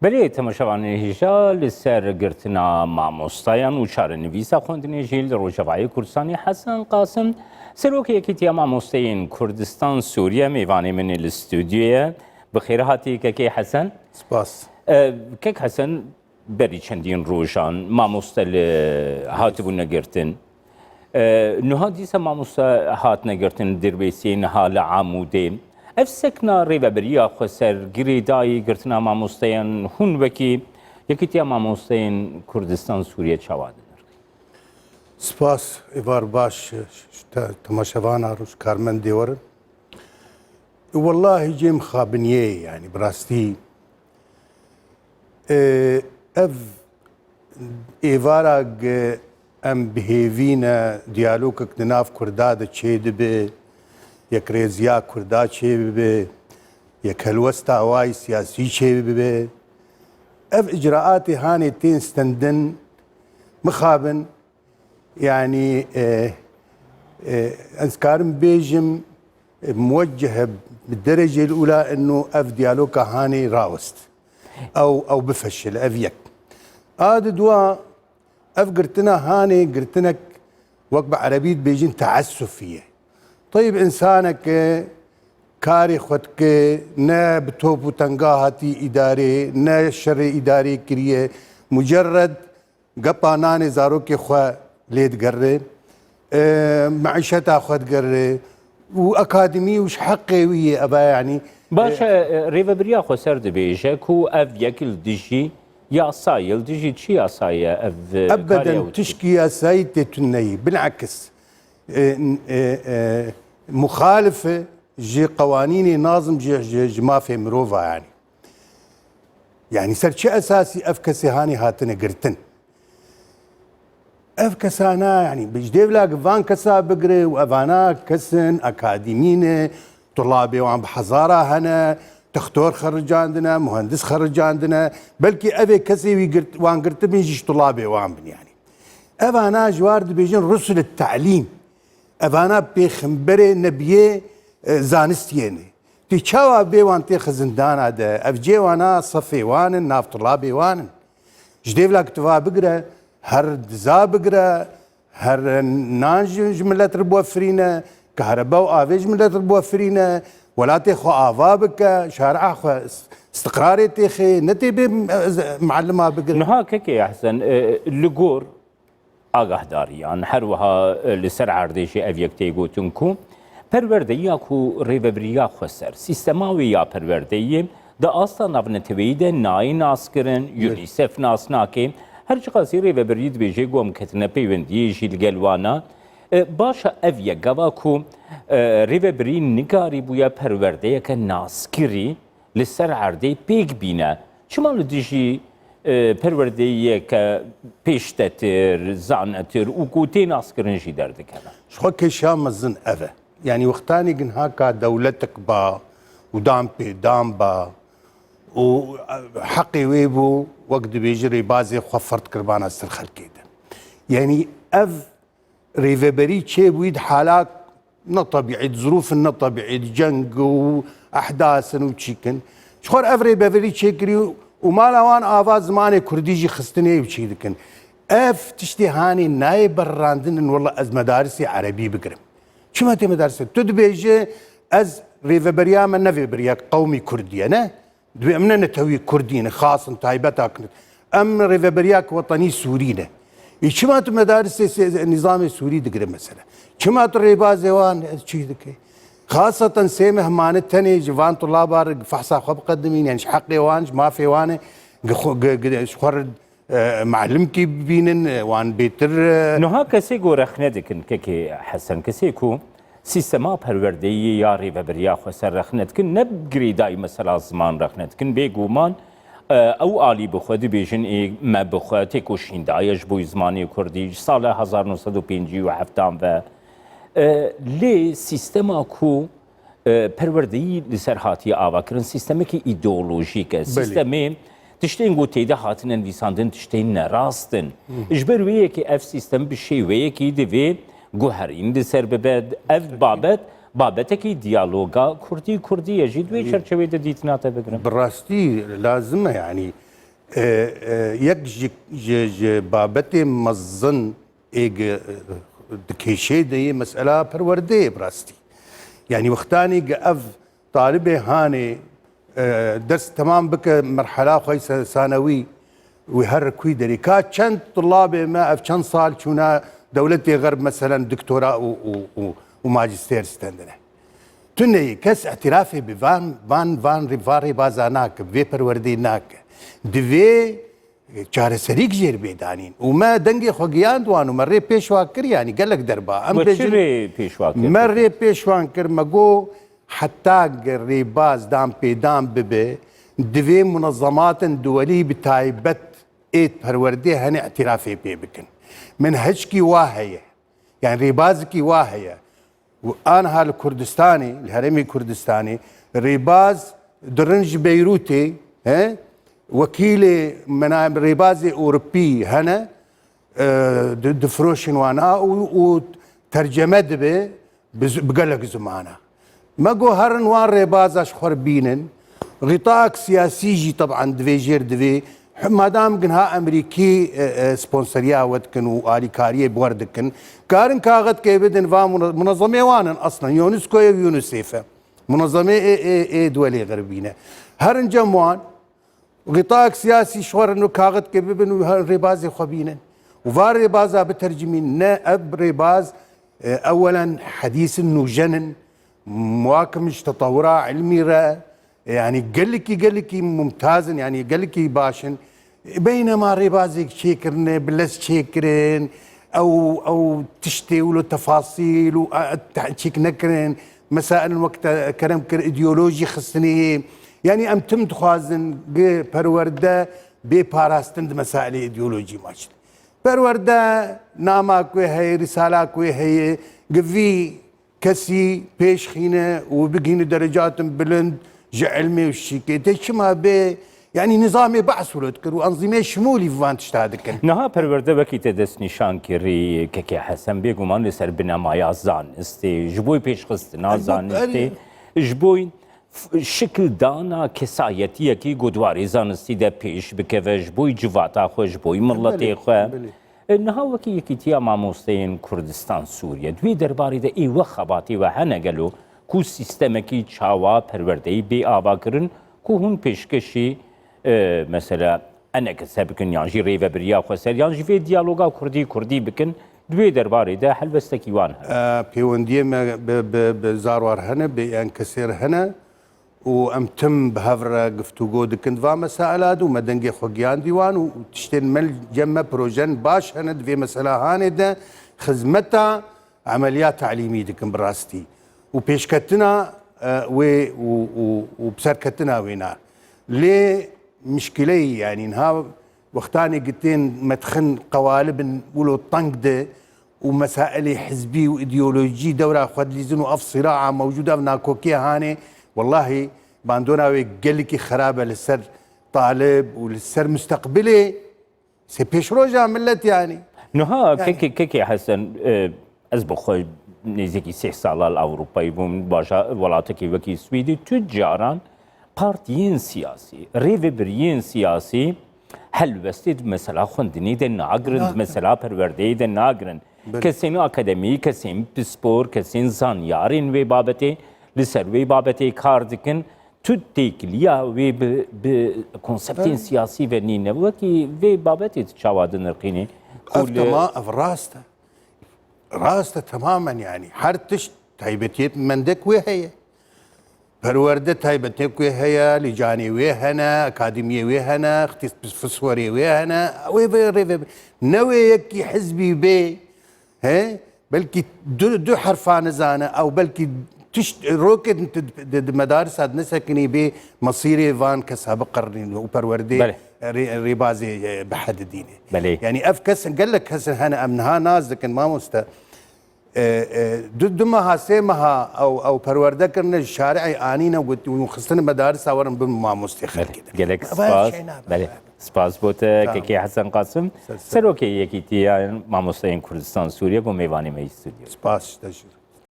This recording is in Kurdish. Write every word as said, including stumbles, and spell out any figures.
Belê, temaşevanên hêja, li ser girtina mamostayan û çarenivîsa xwendinê jî li Rojavayê Kurdistanê Hesen Qasim, Serokê Yekîtiya Mamosteyên Kurdistan Sûriye, mêvanê min ê li stûdyoyê ye. Bi xêr hatî kekê Hesen. Spas. E, kek Hesen, berî çendîn rojan mamoste li hatibûne girtin. E, niha dîsa mamoste hatine girtin, Dirbêsiyê, niha li Amûdê. Ev sekna rêveberiya xweser girêdayî girtina mamosteyan hûn wekî Yekîtiya Mamosteyên Kurdistan Sûriye çawa dinirxî? Spas, êvar baş, te-, temaşevana roj karmendê werin. Wellahî cêm xabiniyê, yani bi rastî, e, ev êvara ge em bi hêvî ne diyalogek di nav Kurda de çêdibe, yekrêziya Kurda çêbibe, yekhelwesta wayî siyasî çêbibe. Ev icraatê hanê tên stendin, mixabin, yani, e, e, ez karim bêjim, e, muwecceh bi derecê ula eno ev diyaloga hanê rawest. Ew, ew bifeşil, ev yek. A di dua, ev girtina hanê girtinek wek bi erebî dibêjin teessufî ye. Teyb, însaneke karê xwe dike, ne bi top û tenga hatî îdarê, ne şerê îdarê kiriye, mucerred gepa nanê zarokê xwe lê digere, e, meîşeta xwe digere û akademî û ji heqê wî ye eva, yanî. Baş e, e, rêvebiriya xweser dibêje ku ev yek li dijî yasayê, li dijî çi yasayê ev, e, karê Ebeden ew dike? Tişkî yasayî tê tune yî. Bilakis, e, e, e, muxalif e ji qewanînê, nazim ji, ji, ji mafê mirova, yanî. Yanî ser çi esasî ev kesê hanê hatine girtin? Ev kesana, yanî, bi ji dêvla van kesa bigire û evana kesin akademî ne, tulabê wan bi hezara hene, textor xericandine, muhendis xericandine, belkî evê kesê wî girt-, wan girtibin jî ji tulabê wan bin, yanî. Evana ji war dibêjin rusul te'lîm. Evana pêxemberê, nebiyê, e, zanistiyê ne. Tê çawa bê wan têxe zindana de? Ev cê wana sefê wan in, nav tulabê wan in. Ji dêvla ku tu va bigire, her diza bigire, her nan ji, ji milet re biwefirîne, kahreba û avê ji milet re biwefirîne, welatê xwe ava bike, şari'a xwe is-, istiqrarê têxê, ne tê bê, e, z-, muallima bigire. Niha kekê Ehsen, e, li gor agahdariyan, her wiha, e, li ser erdê jî ev yek tê gotin ku perwerdeyiya ku rêvebiriya xweser, sîstema wê ya perwerdeyê di asta navneteweyî de nayê naskirin, Belê. UNICEF nas nake. Her çiqasî rêvebirî dibêje ku em ketine peywendiyê jî li gel wana. E, baş e, ev yek gava ku, e, rêvebirî nikarî bûye perwerdeyeke naskirî li ser erdê pêk bîne. Çima li dijî, e, perwerdeyiyeke pêştetir, zanetir û ku tê naskirin jî derdikeve? Ji xwe kêşa mezin ev e. Yanî wextanê ginha ka dewletek ba û dan pê dan ba û, e, heqê wê bû, wek dibêje, rêbazê xwe ferd kiribana ser xelkê de. Yanî ev rêveberî çêbûyî di hala netebîî, di zirûfin netebîî, di ceng û ehdasin û çîkin. Ji xwe re ev rêveberî çêkirî û mala wan ava zimanê kurdî jî xistinê û çî dikin. Ev tiştê hanê nayê berrandinin, wela ez medarisê erebî bigirim. Çima tê medarisê? Tu dibêje ez rêveberiya me ne vêberiya qewmî kurdî ye, ne? Dibê em ne netewî kurdî ne, xas in, taybet hakin. Em rêveberiyek wetenî Sûrî ne. Î çima tu medarisê se-, nîzamê Sûrî digire mesela? Çima tu rêbazê wan çî dike? Xaseten sê mehmane tenê ji van tulaba re fehsa xwe biqedimîn, yani ji heqê wan, ji mafê wan e, gi xwe, gi, gi, ji xwe re, e, malimkî bibînin, e, wan bêtir, e, Niha kesê ku rexne dikin, kekê Hesen, kesê ku sîstema perwerdeyiyê ya rêveberiya xweser rexne dikin, ne bi girêdayî mesela ziman rexne dikin. Bêguman, e, ew alî bi xwe dibêjin, ê me bi xwe têkoşîn daye ji bo zimanê kurdî ji sala hezar neh sed û pêncî û heft ve. E, lê sîstema ku, e, perwerdeyî li ser hatiye avakirin, sîstemekî îdeolojîk e. Belê. Sîstemê tiştên ku tê de hatine nivîsandin tiştên nerast in. Hı. Ji ber wê yekê ev sîstem bi şêweyekî divê guherîn li ser bibe. Ev babet, babetekî diyaloga kurdî-kurdî ye jî. Di wê çerçeveyê de dîtina te bigirim. Bi rastî lazim e, yanî E, e, yek ji, ji, ji babetê mezin ê gi-, di kêşê de yê mesela perwerdeyê bi rastî. Yanî wextanî gi ev talibê hanê, e, ders temam bike merhela xwe se-, sanewî wî her kûy derê. Ka çend tulabê me ev çend sal çûna dewletê xerb meselen doktora û, û, û, û majîster stendine. Tu neyê kes îtirafê bi van, van, van rê-, van rêbaza nake, vê perwerdê nake. Divê çareserîk jêr bê danîn. Û me dengê xwe giyand wan û me rê pêş wa kir, yanî gelek derba. Em We çi bêjin, rê pêş wa kir? Me rê pêş wan kir, me got heta ge rêbaz dan pêdan bibe, divê munezematên duwelî bi taybet ê perwerdê hene îtirafê pê bikin. Min hiçkî wa heye. Yani rêbazekî wa heye. Û anha li Kurdistanê, li herêmê Kurdistanê, rêbaz dirin ji Beyrûtê, he? Wekîlê mena rêbazê Ewropî hene, e, di-, difiroşin wana û, û terceme dibe bi z-, bi gelek zimana. Me got herin wan rêbaza ji xwe re bînin. Xîtaak siyasî jî teban divê jêr divê. Madam ginha Emerîkî, e, e, sponsoriya we dikin û alîkariyê bi we re dikin, karin kaxetkê bidin va mune-, munezemê wan in aslen. UNESCOyê û UNICEF'e. Munezemê ê, ê, ê duwelê xerbîne. Herin cem wan, Xîtaek siyasî ji xwe re nû kaxetkê bibin û her rêbazê xwe bînin. Û va rêbaza bitercimîn. Ne ev rêbaz, e, ewelen hedîsin nûjen in, muakim ji tetewira ilmî re, e, yanî gelekî, gelekî mumtaz in, yanî gelekî baş in. E, beynema rêbazek çêkirine, bi lez çêkirin, ew, ew tiştê wilo tefasîl û, e, e, te-, çêk nekirin. Mesailin wek te kerem kir, îdeolojî xistinê yê. Yanî em tim dixwazin gi perwerde bê parastin di mesailê îdeolojî maç. Perwerde nama ku heye, rîsala ku heye, gi vî kesî pêş xîne û bigihîne derecatin bilind ji ilmê û şîkê. Tê çima bê, yanî nizamê behs wilo dikir û enzîmê şimûlî van tişta dikin. Niha perwerde wekî te destnîşan kirî, Kekê Hesen, bêguman li ser binemaya zanistê, ji bo pêşxistina Elbet, zanistê, erê. ji bo f-, şikildana kesayetiyekî ku di warê zanistî de pêş bikeve, ji bo civata xwe, ji bo miletê Belê, xwe. belê. E, niha wekî Yekîtiya Mamosteyên Kurdistan Sûriye, di wê derbarê de ê we xebatê we hene gelo ku sîstemekî çawa perwerdeyî bê avakirin ku hûn pêşkêşî, e, mesela, enekese bikin yan jî rêvebiriya xweser yan jî vê diyaloga kurdî kurdî bikin, di wê derbarê de helwestekî wan hene? E, pêwendiyê me bi, bi, bi Zarwar hene, bi Enkesê re hene û em tim bi hev re giftûgo dikin di va mesaila de û me dengê xwe giyandî wan û tiştên me li cem me projen baş hene di vê mesela hanê de xizmeta emeliya talîmî dikin bi rastî û pêşketina, e, wê û, û, û biserketina wê na. Lê mişkileyî, yanî niha wextanê gitên metxin qewalibin wilo teng de û mesailê hizbî û îdeolojî dewra xwe dilîzin û ev siraa mewcûd, ev nakokiyê hanê, wellahî bandora wê gelekî xerab e li ser talib û li ser musteqbilê sê pêşroja millet yanî. Niha Yani. kekê, kekê Hesen, e, ez bi xwe nêzîkî sê sala li Ewropayê bûm, baja welatekî wekî Swêdê, tu caran partiyên siyasî, rêvebiriyên siyasî helwestê di mesela xwendinê de nagirin, di Nagirin. mesela perwerdeyê de nagirin. Belê. Kesên akademî, kesên pispor, kesên zanyarên wê babetê li ser wê babetê kar dikin. Tu têkiliya wê bi, bi konseptên Belê. siyasî ve nîne. Wekî vê babetê tu çawa dinirxînî? Ku Ev li tema, ev rast e. Rast e temamen yanî. Her tişt taybetiyê mendek wê heye. Perwerde taybetê ku heye, lîcanê wê hene, akademiyê wê hene, ixtîs-, fiswerê wê hene, wê vê rê vê. Ne wê yekî hizbî bê, he? Belkî du, du herfa nizane, ew belkî tişt, rokên di, di, di medarisa di nesekinî bê mesîrê van kesa biqirnîn û perwerdê Belê. rê-, rêbazê, e, bihedidîne. Belê. Yanî ev kesin, gelek kesin hene, em niha nas dikin mamoste. E, e, du, du meha, sê meha ew, ew perwerde kirine ji şari'ê anîne got, û xistine medarisa werin bin mamostê Belê. xelkê de. Gelek Ev spas. şey nabe. Belê. Spas bo te, Sağ ol. Kekê Hesen Qasim, Ser, ser. Serokê Yekîtiya Mamosteyên Kurdistan Sûriye, bo mêvanê me yî stûdyo. Spas ji te jî.